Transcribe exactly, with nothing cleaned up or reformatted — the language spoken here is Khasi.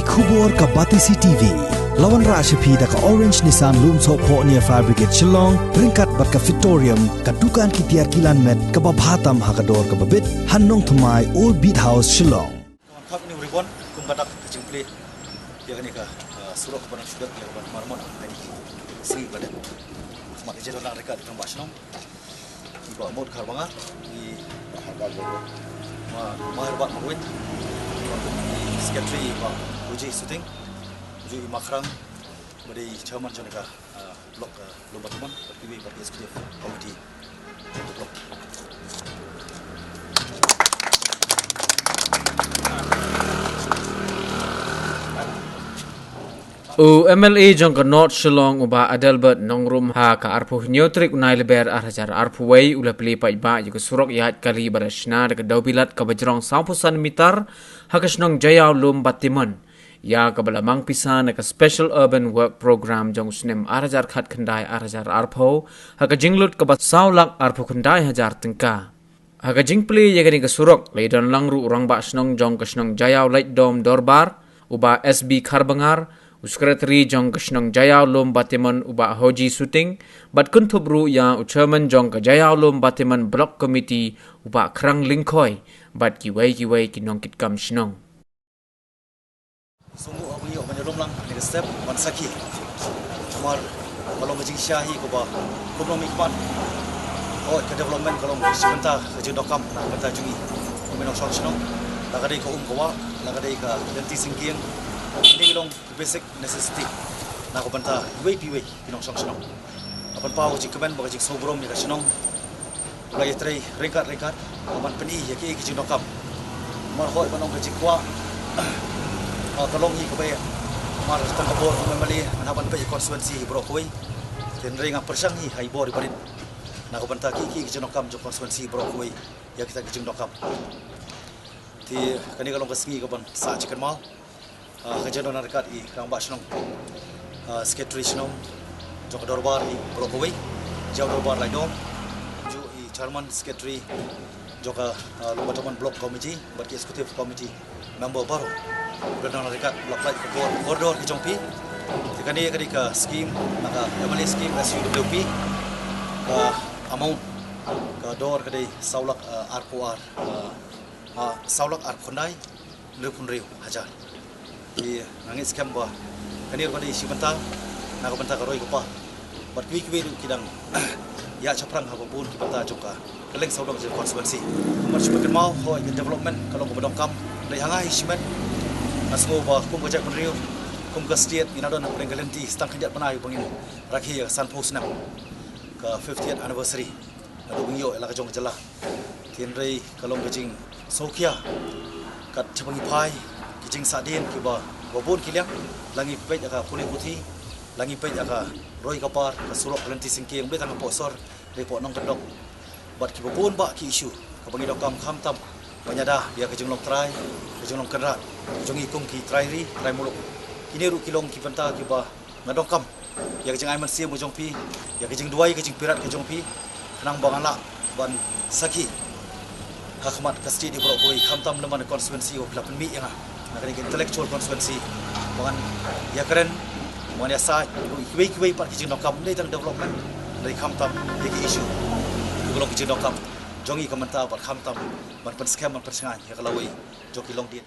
Khubor ka Batesi T V. La wanrah sha phi da ka Orange Nissan Lumsohphoh near Fire Brigade Shillong, ryngkat bad ka Fitorium, ka dukan ki tiar kilan met kaba bha tam ha ka dor kaba bit, ha Nongthymmai, Old Beat House, Shillong. Khap ni ribon kum ka dak ka jingplie ïa kane ka, uh, surok kaba nang shudat ïa kaba marmot ha kane ka sngi ba dep. Khmat ka jingdon nang ryngkat ka Rangbah Shnong, i Bah Mut Kharbanga, i Bah Herbert Marwin, i Secretary i Bah Uji Suting, uju i Makrang, ba dei Chairman jong ka, ah, Block, ah, Lumba Timon, bad kiwei bad ki Executive Committee jong ka Block. U M L A jong ka North Shillong u Bah Adelbert Nongrum ha ka arphew hynñiew tarik u Nailyber ar hajar arphew wei u la plie paidbah ïa ka surok ïaid kali ba la shna da ka dewbilat kaba jrong sawphew san mitar ha ka shnong Jaïaw Lumba Timon, ïa kaba la mang pisa na ka Special Urban Work Programme jong u snem ar hajar khatkhyndai ar hajar arphew ha ka jinglut kaba saw lak arphew khyndai hajar tyngka. Ha ka jingplie ïa kane ka surok la ïadon lang ruh u Rangbah Shnong jong ka shnong Jaïaw Laitdom Dorbar u Bah S B Kharbangar, u Secretary jong ka shnong Jaïaw Lumba Timon u Bah Hoji Suting, bad kynthup ruh ïa u Chairman jong ka Jaïaw Lumba Timon Block Committee u Bah Krang Lyngkhoi, bad kiwei kiwei ki nongkitkam shnong. Sngewbha ïoh ban ïalum lang ha kane ka step ban sakhi. Namar ka long ka jingshah hi kaba kum nongmihkhmat. Oh, ka development ka long shi bynta ka jingdonkam na ka bynta jong ngi kum ki nongshong shnong. La ka dei ka um ka wah, la ka dei ka lynti syngkien. Kine ki long ki basic necessity na ka bynta iwei pa iwei ki nongshong shnong. Nga pynpaw ka jingkmen bad ka jingsngewburom ïa ka shnong. U la ïatrei ryngkat ryngkat ban pyni ïa ki, ki jingdonkam. Namar hooid ban ong ka jingkwah, ah, ka long hi kaba eh. Namar tang ka bor kum M L A ngan hap ban peit ïa ka constituency hi baroh kawei. Te hynrei nga pyrshang hi ha i bor i barit na ka bynta ki, ki, ki jingdonkam jong ka constituency hi baroh kawei ïa kita ki jingdonkam. Te kane ka long ka sngi kaban sah jingkynmaw. Ah, ka jingdon ryngkat i Rangbah Shnong, ah, Secretary Shnong jong ka Dorbar hi baroh kawei, Jaïaw Dorbar Laitdom, ju i Chairman Secretary jong ka, ah, Lumba Timon Block Committee bad ki Executive Committee member baroh. Ka jingdon ryngkat, la pynlait ka bor, kordor ki jong phi. Te kane ka dei ka scheme na ka M L A scheme S U W P, ka amount ka dor ka dei saw lak, ah, arphew ar, ah, ah, saw lak arphew khyndai hynriewphew hynriew hajar. Te nga ngeit skhem ba kane ruh ka dei shi bynta na ka bynta ka roi ka par bad kiwei kiwei ruh ki dang ïa shaphrang ha ba bun ki bynta jong ka kylleng sawdong jong ka constituency. Kumba shu pynkynmaw, hooid ka development ka long kaba donkam. Hynrei ha nga hi shimet nga sngew ba kum ka jaitbynriew, kum ka state, ngi la don hapdeng ka lynti tang khyndiat bnai ba ngin rakhe ïa ka sanphew snem, ka fiftieth anniversary. Naduh ba ngi ïoh ïa la ka jong ka jylla. Te hynrei ka long ka jingsngewkhia kat shaba ngi phai, ki jingsahdien kiba, ba bun ki liang, la ngi peit ïa ka pule puthi, la ngi peit ïa ka roi ka par, ka surok, ka lynti syngkien, ym dei tang hapoh sor, hynrei hapoh nongkyndong. Bad kiba bun bah ki issue kaba ngi donkam, khamtam ban ïada ïa ka jinglong trai, ka jinglong kynrad jong ngi kum ki trai ri, trai muluk. Kine ruh ki long ki bynta kiba nga donkam ïa ka jingai mynsiem ka jong phi, ïa ka jingduwai, ka jingpyrkhat ka jong phi, khnang ba ngan lah ban sakhi ha khmat ka state hi baroh kawei, khamtam lem bad ka constituency ba phi la pynmih ïa nga na kane ka intellectual constituency, ba ngan ïakren, ba ngan ïasaid ruh ïa kiwei kiwei pat ki jingdonkam, ym dei tang development, hynrei khamtam ïa ki issue kiba long ki jingdonkam jong ngi ka mynta bad khamtam ban pynskhem, ban pynshngaiñ ïa ka lawei jong ki longdien.